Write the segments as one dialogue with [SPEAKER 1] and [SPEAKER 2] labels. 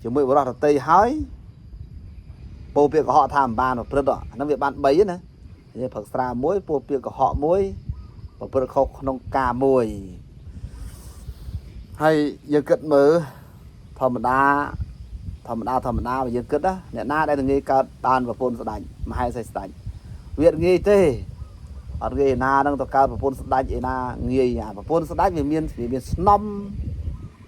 [SPEAKER 1] ជាមួយបរិសរតីហើយពោលពាក្យកុហកថាមិនបានប្រព្រឹត្តអាហ្នឹងវាបាន3ណានេះផឹកស្រាមួយពោលពាក្យកុហកមួយប្រព្រឹត្តខុសក្នុងការមួយហើយយើងគិតមើលធម្មតាធម្មតាធម្មតាបើយើងគិតណាអ្នកណាដែលងាយកើតបានប្រពន្ធស្ដេចមហេសីស្ដេចវាអត់ងាយទេអត់ងាយឯណានឹងទៅកើតប្រពន្ធស្ដេចឯណាងាយអាប្រពន្ធស្ដេចវាមានស្នំ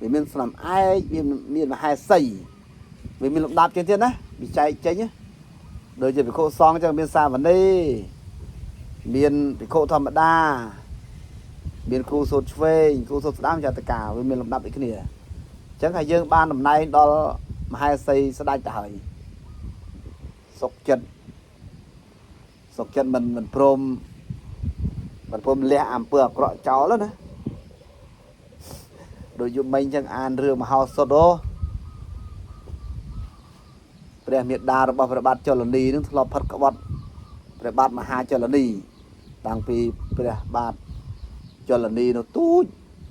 [SPEAKER 1] វាមានស្នំឯកវាមានមហេសីវាមានលំដាប់ជាងទៀតណាវាចែកចេញណាដូចជាភិក្ខុសង្ឃចឹងមានសាវនីមានភិក្ខុធម្មតាមានគ្រូសូត្រឆ្វេងគ្រូសូត្រស្ដាំចតកាវាមានលំដាប់ដូចគ្នាអញ្ចឹងហើយយើងបានតំណែងដល់មហេសីស្ដេចទៅហើយសុកចិត្តសុកចិត្តមិនមិនព្រមមិនព្រមលះអំពើអាក្រក់ចោលណាដូចយប់មិញអញ្ចឹងអានរឿងមហោសថអូព្រះមេដារបស់ព្រះបាទចលនីនឹងធ្លាប់ផិតក្បត់ព្រះបាទមហាចលនីតាំងពីព្រះបាទចលនីនោះទូច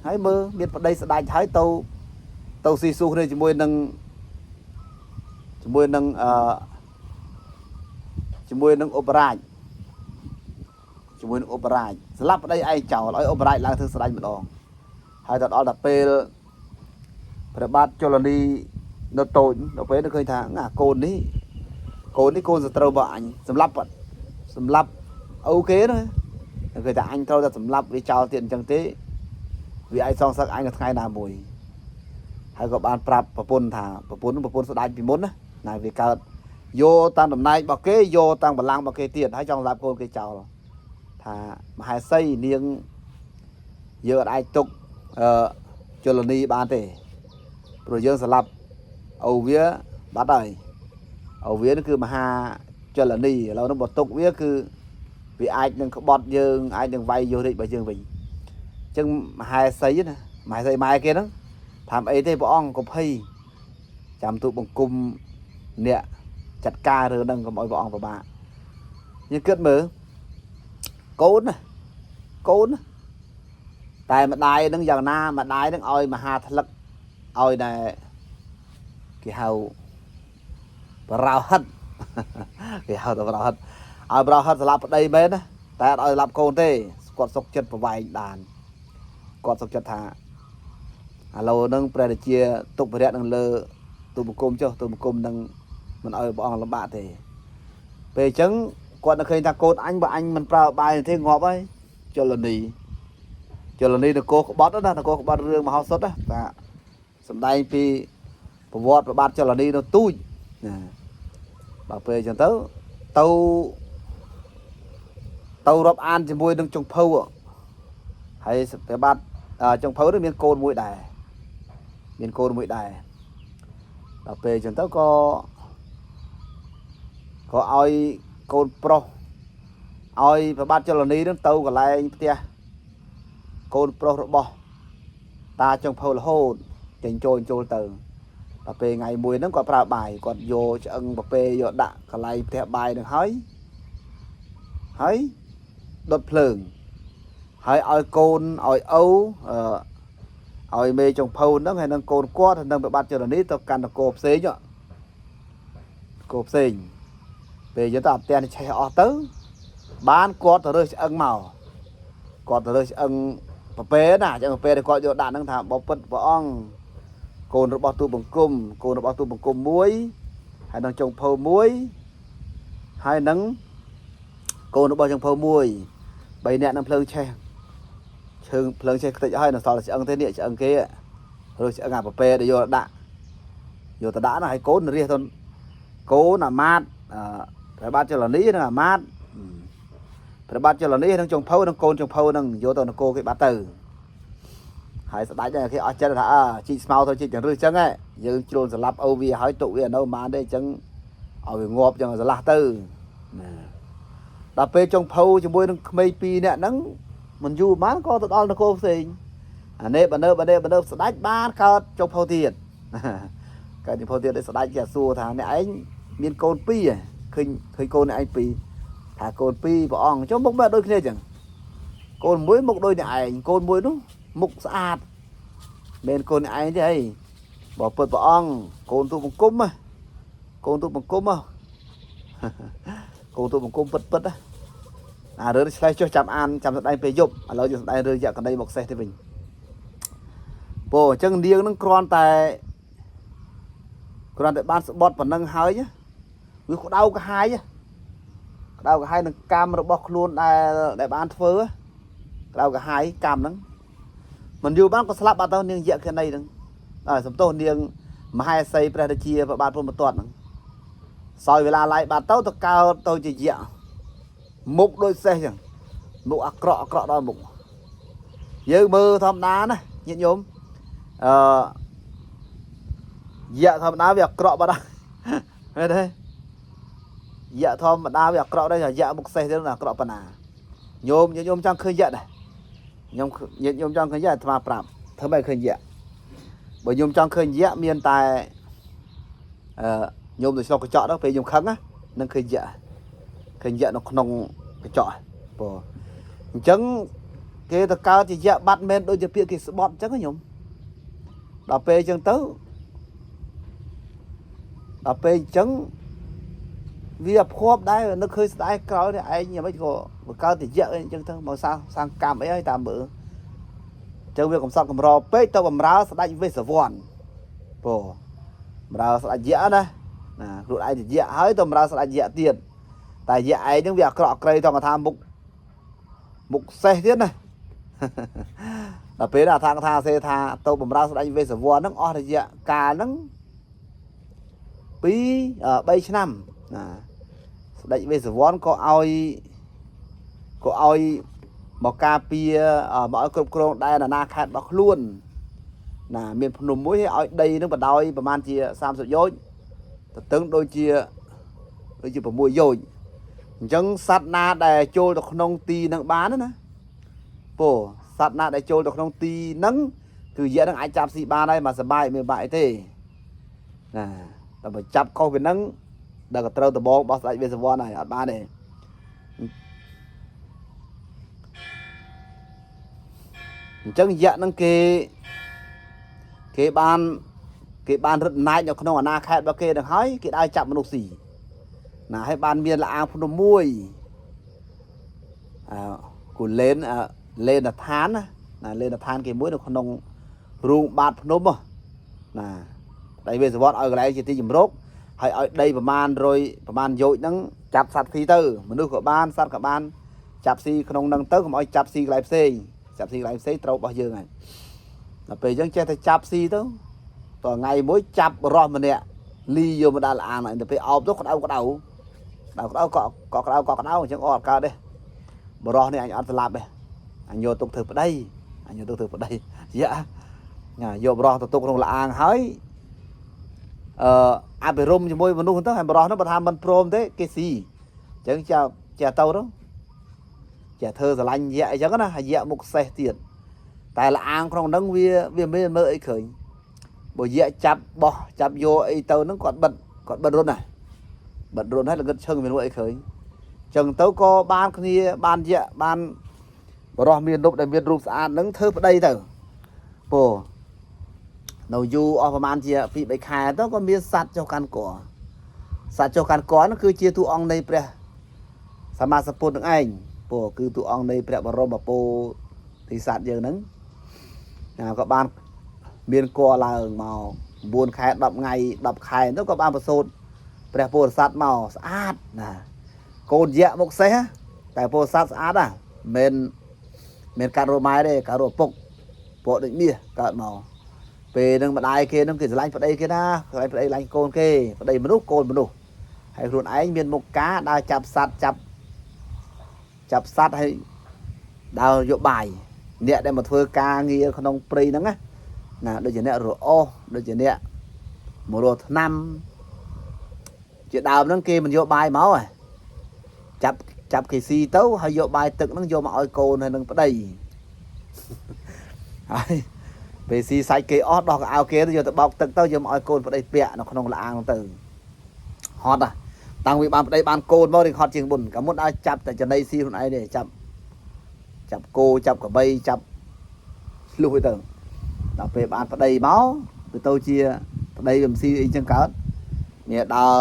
[SPEAKER 1] ហើយមើលមានប្តីស្ដេចហើយទៅទៅស៊ីស៊ូគ្នាជាមួយនឹងជាមួយនឹងអឺជាមួយនឹងឧបរាជជាមួយនឹងឧបរាជស្លាប់ប្តីឯងចោលឲ្យឧបរាជឡើងធ្វើស្ដេចម្ដងហើយទៅដល់តែពេលព្រះបាទចលនីនៅតូចដល់ពេលនោះឃើញថាអាកូននេះកូននេះកូនសត្រូវរបស់អញសម្លាប់សម្លាប់អូគេណាគេថាអញត្រូវតែសម្លាប់វាចោលទៀតអញ្ចឹងទេវាអាចសងសឹកអញនៅថ្ងៃណាមួយហើយក៏បានប្រាប់ប្រពន្ធថាប្រពន្ធប្រពន្ធស្ដេចពីមុនណាណាវាកើតយកតាមតំណែងរបស់គេយកតាមបល្ល័ង្ករបស់គេទៀតហើយចង់សម្លាប់កូនគេចោលថាមហេសីនាងយើងអត់អាចទុកអឺជលនីបានទេព្រោះយើងសម្លាប់អូវាបាត់ហើយអូវានេះគឺមហាជលនីឥឡូវនោះបើទុកវាគឺវាអាចនឹងក្បត់យើងអាចនឹងវាយយករាជរបស់យើងវិញអញ្ចឹងមហេសីណាមហេសីម៉ែគេហ្នឹងថាអីទេព្រះអង្គកុំភ័យចាំទូបង្គំអ្នកចាត់ការរឿងហ្នឹងកុំឲ្យព្រះអង្គពិបាកយើងគិតមើលកូនណាកូនណាតែម្ដាយហ្នឹងយ៉ាងណាម្ដាយហ្នឹងឲ្យមហាថ្លឹកឲ្យតែគេហៅបរោហិត គេហៅតែបរោហិតឲ្យបរោហិតស្លាប់ប្តីមែនណាតែអត់ឲ្យស្លាប់កូនទេគាត់សុកចិត្តប្រវែងដានគាត់សុកចិត្តថាឥឡូវហ្នឹងព្រះរាជាទុកពរៈនឹងលើទូបង្គំចុះទូបង្គំនឹងមិនឲ្យព្រះអង្គលំបាកទេពេលអញ្ចឹងគាត់នៅឃើញថាកូនអញបើអញមិនប្រើបាយទេងាប់ហើយជលនីជលនីនគរក្បត់ណានគរក្បត់រឿងមហោសថណាបាទសំដែងពីប្រវត្តិប្របាទជលនីនៅទូចណាដល់ពេលអញ្ចឹងទៅទៅទៅរាប់អានជាមួយនឹងចុងភៅហើយព្រះបាទចុងភៅនេះមានកូនមួយដែរមានកូនមួយដែរដល់ពេលអញ្ចឹងទៅក៏ក៏ឲ្យកូនប្រុសឲ្យព្រះបាទជលនីនឹងទៅកន្លែងផ្ទះកូនប្រុសរបស់តាចុងភៅរហូតចេញចូលចូលទៅដល់ពេលថ្ងៃមួយហ្នឹងគាត់ប្រើបាយគាត់យកឆ្អឹងប្រពេយកដាក់កន្លែងផ្ទះបាយនឹងហើយហើយដុតភ្លើងហើយឲ្យកូនឲ្យឪអឺឲ្យមេចុងភៅហ្នឹងហើយនឹងកូនគាត់ហើយនឹងព្រះបាទជលនីទៅកាន់នគរផ្សេងគោផ្សេងពេលយើងទៅអាផ្ទះនេះឆេះអស់ទៅបានគាត់ទៅរើសឆ្អឹងមកគាត់ទៅរើសឆ្អឹងប្រពេណាឆ្អឹងប្រពេដែលគាត់យកដាក់ហ្នឹងថាបពិតព្រះអង្គកូនរបស់ទូបង្គំកូនរបស់ទូបង្គំមួយហើយនឹងចុងភៅមួយហើយនឹងកូនរបស់ចុងភៅមួយបីនាក់នឹងភ្លើងឆេះឈើងភ្លើងឆេះខ្ទេចហើយនៅសល់តែឆ្អឹងទេនេះឆ្អឹងគេរើសឆ្អឹងអាប្រពេដែលយកដាក់យកទៅដាក់ណាហើយកូនរះទៅកូនអាមាតអឺព្រះបាទជលនីនិងអាមាតព្រះបាទជលនីនិងចុងភៅនិងកូនចុងភៅនឹងយកទៅនគរគេបាត់ទៅហើយស្ដេចដែរគេអស់ចិត្តថាអើជីកស្មៅទៅជីកចង្រឹសអញ្ចឹងយើងជ្រុលស្លាប់អូវាហើយទុកវានៅប្រហែលទេអញ្ចឹងឲ្យវាងាប់អញ្ចឹងស្រឡះទៅណាដល់ពេលចុងភៅជាមួយនឹងក្មេងពីរនាក់ហ្នឹងមិនយូរប៉ុន្មានក៏ទៅដល់នគរផ្សេងអានេះបើនៅបើនេះបើនៅស្ដេចបានកើតចុងភៅទៀតកើតចុងភៅទៀតស្ដេចគេសួរថាអ្នកឯងមានកូនពីរឃើញឃើញកូនអ្នកឯងពីរថាកូនពីរព្រះអង្គចុះមុខបែបដូចគ្នាអញ្ចឹងកូនមួយមុខដូចអ្នកឯងកូនមួយនោះមុខស្អាតមានកូនអ្នកឯងទេអី បពុតព្រះអង្គកូនទូបង្គំណាកូនទូបង្គំហ៎ កូនទូបង្គំពិតពិតណាអារឿងនេះឆ្លេះចុះចាំអានចាំស្ដែងពេលយប់ឥឡូវយើងស្ដែងរឿងយក្ខនីមកសេះទៅវិញពោអញ្ចឹងនាងនឹងគ្រាន់តែបានស្បត់ប៉ុណ្ណឹងហើយណាវាក្តៅក្រហាយណាក្តៅក្រហាយនឹងកម្មរបស់ខ្លួនដែលបានធ្វើណាក្តៅក្រហាយកម្មហ្នឹងមិនយូរបានក៏ស្លាប់បាត់ទៅនាងយក្ខនីហ្នឹងអើសំទោសនាងមហេសីព្រះរាជាព្រះបាទព្រហ្មទត្តហ្នឹងសោយវេលាឡាយបាត់ទៅទៅកើតទៅជាយក្សមុខដូចសេះចឹងមុខអាក្រក់អាក្រក់ដល់មុខយើងមើលធម្មតាណាញាតិញោមអឺយក្សធម្មតាវាអាក្រក់បាត់ហើយ ឃើញទេយក្សធម្មតាវាអាក្រក់ដែរយក្សមុខសេះទៀតអាក្រក់ប៉ុណ្ណាញោមញាតិញោមចង់ឃើញយក្សដែរខ្ញុំញាតិញោមចង់ឃើញយក្សអាត្មាប្រាប់ធ្វើម៉េចឃើញយក្សបើញោមចង់ឃើញយក្សមានតែអឺញោមទៅឆ្លុះកញ្ចក់ទៅពេលញោមខឹងណានឹងឃើញយក្សឃើញយក្សនៅក្នុងកញ្ចក់ព្រោះអញ្ចឹងគេទៅកើតជាយក្សបាត់មែនដូចជាពាក្យគេស្បត់អញ្ចឹងណាញោមដល់ពេលអញ្ចឹងទៅដល់ពេលអញ្ចឹងវាភ័ព្វដែរនឹកឃើញស្ដាយក្រោយនេះឯងយ៉ាងម៉េចក៏បង្កើតជាយក្សអីអញ្ចឹងទៅមកសាងសាងកម្មអីហើយតាមមើលអញ្ចឹងវាកំសត់កម្រពេកទៅបំរើស្ដេចវេស្សវណ្ណព្រោះបំរើស្ដេចយក្សណាណាខ្លួនឯងជាយក្សហើយទៅបំរើស្ដេចយក្សទៀតតែយក្សឯងហ្នឹងវាអាក្រក់អាក្រីតងថាមុខមុខសេះទៀតណា ដល់ពេលអាថាថាសេថាទៅបំរើស្ដេចវេស្សវណ្ណហ្នឹងអស់រយៈកាលហ្នឹង2 3ឆ្នាំណាស្ដេចវេស្សវណ្ណក៏ឲ្យមកការពារមកឲ្យគ្រប់គ្រងដែនអាណាខេត្តរបស់ខ្លួនណាមានភ្នំមួយឲ្យដីនឹងបដោយប្រហែលជា30យោជន៍ទៅតឹងដូចជា6យោជន៍អញ្ចឹងសត្វណាដែលចូលទៅក្នុងទីនឹងបានណាពោសត្វណាដែលចូលទៅក្នុងទីនឹងគឺយៈនឹងអាចចាប់ស៊ីបានហើយមកសបាយមានបាក់អីទេណាតែបើចាប់ខុសពីនឹងដល់ក៏ត្រូវដបងរបស់ស្ដេចវេស្សវណ្ណហើយអត់បានទេអញ្ចឹងយៈនឹងគេបានរឹតអំណាចនៅក្នុងអាណាខេត្តរបស់គេនឹងហើយគេដើរចាប់មនុស្សស៊ីណាហើយបានមានលអាងភ្នំមួយអឺគូលេនអឺលេនឋានណាណាលេនឋានគេមួយនៅក្នុងរូងបាតភ្នំហ៎ណាដីវេស្សវណ្ណឲ្យកន្លែងជាទីជម្រកហើយឲ្យដីប្រមាណ100ប្រមាណយោជន៍ហ្នឹងចាប់សត្វស៊ីទៅមនុស្សក៏បានសត្វក៏បានចាប់ស៊ីក្នុងហ្នឹងទៅកុំឲ្យចាប់ស៊ីកន្លែងផ្សេងចាប់ស៊ីកន្លែងផ្សេងត្រូវរបស់យើងហើយដល់ពេលអញ្ចឹងចេះតែចាប់ស៊ីទៅតថ្ងៃមួយចាប់រស់ម្នាក់លីយកមកដាក់លាងហើយទៅពេលអោបទៅក្តៅក្តៅក្តៅក្តៅក៏ក៏ក្តៅក៏ក្តៅអញ្ចឹងអត់កើតទេបរោះនេះអញអត់ស្លាប់ទេអញយកទុកធ្វើប្តីអញយកទុកធ្វើប្តីយ៉ាណាយកបរោះទៅទុកក្នុងលាងហើយអឺអភិរមជាមួយមនុស្សទៅហើយបរោះនោះបើថាមិនព្រមទេគេស៊ីអញ្ចឹងចាចាទៅទៅចាធ្វើស្រឡាញ់យៈអញ្ចឹងណាហើយយៈមុខសេះទៀតតែលាងក្នុងហ្នឹងវាវាមានមើលអីឃើញបើយៈចាប់បោះចាប់យកអីទៅហ្នឹងគាត់បិទរុនណាបិទរុនហើយល្ងិតឈឹងមានមើលអីឃើញអញ្ចឹងទៅក៏បានគ្នាបានយៈបានបរោះមានរូបដែលមានរូបស្អាតហ្នឹងធ្វើប្តីទៅពោនៅយូរអស់ប្រហែលជា2 3ខែទៅក៏មានសត្វចុះកាន់កសត្វចុះកាន់កហ្នឹងគឺជាតួអង្គនៃព្រះសម្មាសម្ពុទ្ធនឹងឯងពោគឺតួអង្គនៃព្រះបរមពោធិសត្វយើងហ្នឹងណាក៏បានមានកឡើងមក9ខែ10ថ្ងៃ10ខែទៅក៏បានប្រសូតព្រះពោធិសត្វមកស្អាតណាកូនយៈមុខសេះតែពោធិសត្វស្អាតណាមិនមែនកាត់រម៉ែទេកាត់រពុកពកដូចមាសកើតមកពេលហ្នឹងម្ដាយគេហ្នឹងគេស្រឡាញ់ប្តីគេណាស្រឡាញ់ប្តីឡាញ់កូនគេប្តីមនុស្សកូនមនុស្សហើយខ្លួនឯងមានមុខការដើរចាប់សត្វចាប់ចាប់សត្វហើយដើរយកបាយអ្នកដែលមកធ្វើការងារក្នុងព្រៃហ្នឹងណាណាដូចជាអ្នករអស់ដូចជាអ្នកមករស់ថ្នាំជាដើមហ្នឹងគេមិនយកបាយមកហ៎ចាប់ចាប់គេស៊ីទៅហើយយកបាយទឹកហ្នឹងយកមកឲ្យកូនហើយនឹងប្តីហើយពេលស៊ីសាច់គេអស់ដោះកៅអៅគេទៅយកទៅបោកទឹកទៅយកមកឲ្យកូនប្តីពាក់នៅក្នុងលាងហ្នឹងទៅហត់ហ่ะតាំងពីបានប្តីបានកូនមករៀងហត់ជាងមុនកាលមុនឲ្យចាប់តែចំណីស៊ីខ្លួនឯងទេចាប់ចាប់គោចាប់ក្របីចាប់ឆ្លុះទៅដល់ពេលបានប្តីមក វាទៅជាប្តីវាមិនស៊ីអីចឹងកើតនេះដើរ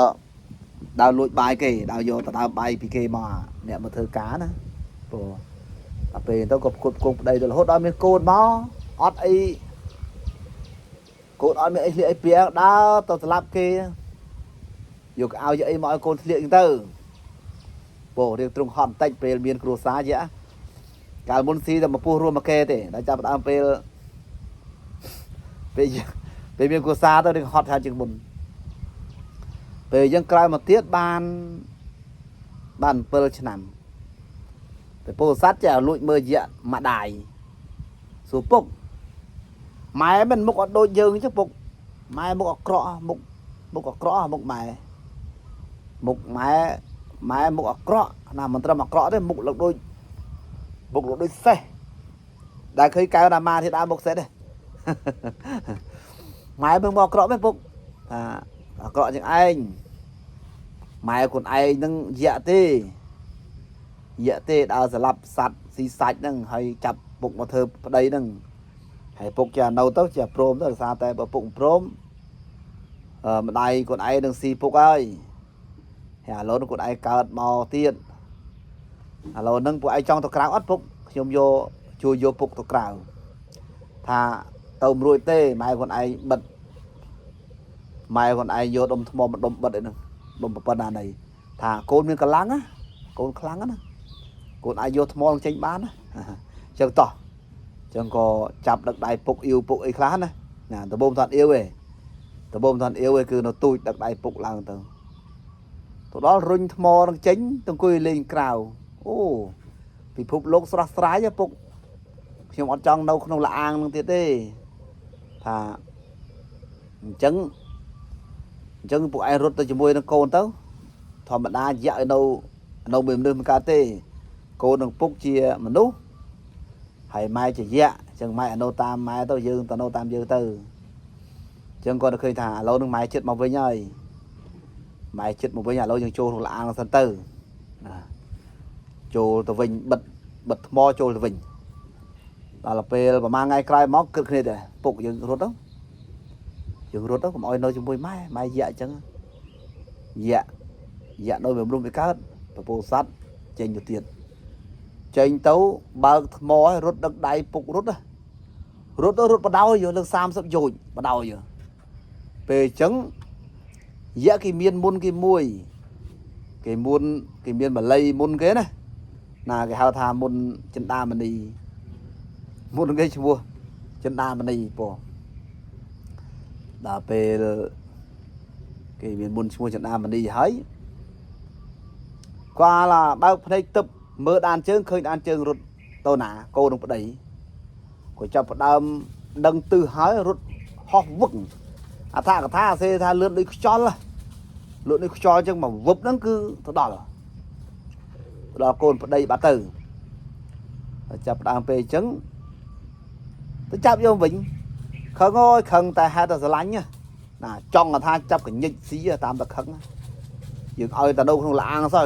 [SPEAKER 1] ដើរលួចបាយគេដើរយកទៅដើមបាយពីគេមកអ្នកមកធ្វើការណាព្រោះដល់ពេលទៅក៏ផ្គត់ផ្គង់ប្តីទៅរហូតដល់មានកូនមកអត់អីកូនអត់មានអីស្លៀកអីពីដើរទៅស្លាប់គេយកឲ្យយកអីមកឲ្យកូនស្លៀកចឹងទៅពោរៀងទ្រង់ហត់បន្តិចពេលមានគ្រួសារយ៉ាកាលមុនស៊ីតែមកពោះរួមមកគេទេដល់ចាប់ដើមពេលពេលពេលមានគ្រួសារទៅរៀងហត់ថាជាងមុនពេលយើងក្រោយមកទៀតបានបាន7ឆ្នាំពេលពោធិសត្វចេះលួចមើលយៈម្ដាយសួរពុកម៉ែមិនមុខអត់ដូចយើងអញ្ចឹងពុកម៉ែមុខអក្រក់មុខមុខអាក្រក់មុខម៉ែមុខម៉ែម៉ែមុខអាក្រក់ណាមិនត្រឹមអាក្រក់ទេមុខលោកដូចមុខលោកដូចសេះដែលឃើញកៅណាម៉ាធីតាមុខសេះទេ ម៉ែមើលមកអាក្រក់មែនពុកថាអាក្រក់ជាងឯងម៉ែខ្លួនឯងនឹងយៈទេយៈទេដើរស្លាប់សัตว์ស៊ីសាច់ហ្នឹងហើយចាប់ពុកមកធ្វើប្តីហ្នឹងហើយពុកជានៅទៅជាព្រមទៅដោយសារតែបើពុកមិនព្រមអឺម្ដាយខ្លួនឯងនឹងស៊ីពុកហើយហើយឥឡូវនឹងខ្លួនឯងកើតមកទៀតឥឡូវហ្នឹងពួកឯងចង់ទៅក្រៅអត់ពុកខ្ញុំយកជួយយកពុកទៅក្រៅថាទៅមិនរួចទេម៉ែខ្លួនឯងបិទម៉ែខ្លួនឯងយកដុំថ្មមកដុំបិទអីហ្នឹងដុំប៉ុណ្ណាណីថាកូនមានកម្លាំងណាកូនខ្លាំងណាកូនអាចយកថ្មនឹងចេញបានណាអញ្ចឹងតោះអញ្ចឹងក៏ចាប់ដឹកដៃពុកអ៊ីវពុកអីខ្លះណាណាដំបូងមិនតាន់អ៊ីវទេដំបូងមិនតាន់អ៊ីវទេគឺនៅទូចដឹកដៃពុកឡើងទៅទៅដល់រុញថ្មនឹងចេញទៅអង្គុយលេងក្រៅអូពិភពលោកស្រស់ស្រាយហ៎ពុកខ្ញុំអត់ចង់នៅក្នុងលាអាងនឹងទៀតទេថាអញ្ចឹងអញ្ចឹងពួកឯងរត់ទៅជាមួយនឹងកូនទៅធម្មតាយៈឲ្យនៅនៅមួយមនុស្សមិនកើតទេកូននឹងពុកជាមនុស្សហើយម៉ែជាយៈអញ្ចឹងម៉ែឲ្យនៅតាមម៉ែទៅយើងទៅនៅតាមយើងទៅអញ្ចឹងគាត់ទៅឃើញថាឥឡូវនឹងម៉ែចិត្តមកវិញហើយម៉ែចិត្តមកវិញឥឡូវយើងចូលក្នុងលាអាងសិនទៅណាចូលទៅវិញបិទបិទថ្មចូលទៅវិញដល់ពេលប្រហែលថ្ងៃក្រោយមកគិតគ្នាដែរពុកយើងរត់ទៅយើងរត់ទៅកុំឲ្យនៅជាមួយម៉ែម៉ែយៈអញ្ចឹងយៈយៈនៅវាមនុស្សវាកើតពពោសត្វចេញទៅទៀតចេញទៅបើកថ្មឲ្យរត់ដឹកដៃពុករត់ណារត់ទៅរត់បដោយយកលើក30យោជបដោយពេលអញ្ចឹងយៈគេមានមុនគេមួយគេមុនគេមានបល័យមុនគេណាណាគេហៅថាមុនចិន្តាមនីមុនគេឈ្មោះចិន្តាមនីពោះដល់ពេលគេមានមុនឈ្មោះចិន្តាមនីហើយគាត់ឡាបើកភ្នែកទឹកមើលដានជើងឃើញដានជើងរត់ទៅណាកូននឹងប្តីក៏ចាប់ផ្ដើមដឹងទិសហើយរត់ហោះវឹកអដ្ឋកថាសេថាលឿនដូចខ្យល់លឿនដូចខ្យល់អញ្ចឹងមកវឹបហ្នឹងគឺទៅដល់ទៅដល់កូនប្តីបាត់ទៅចាប់ផ្ដើមពេលអញ្ចឹងទៅចាប់យកវិញខឹងអើយខឹងតែហេតុតែស្រឡាញ់ណាចង់ថាចាប់កញិចស៊ីតាមតែខឹងយើងឲ្យតែនៅក្នុងលាងសោះ